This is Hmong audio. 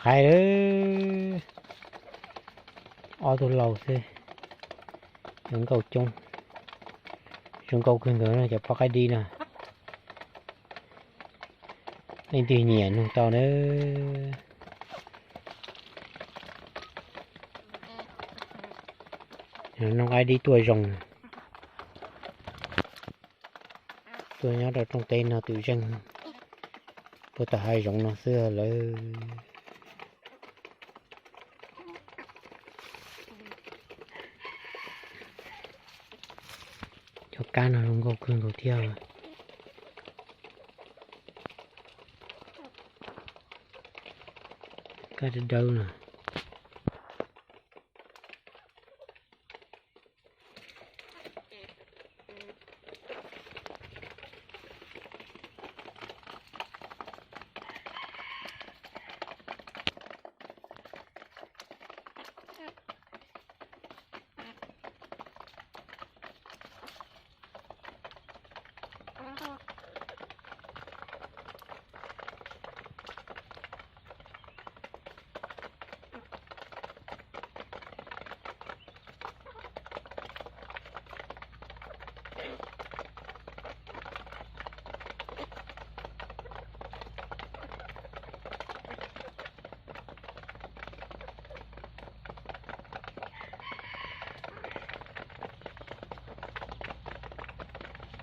Qhaib lawm, ob tug laus xwb, zoo nkauj coob, zoo nkauj kawg nkaus no cov poj qaib dib no. Leej twg nyiam nug tau na. Nug qaib dib tuaj zoo, tuaj nyob rau rooj teb no twm zeej, puag tom hav zoov no xwb lawm. Cov kab no zoo nkauj kawg nkaus thiab. Kab dawb dawb no.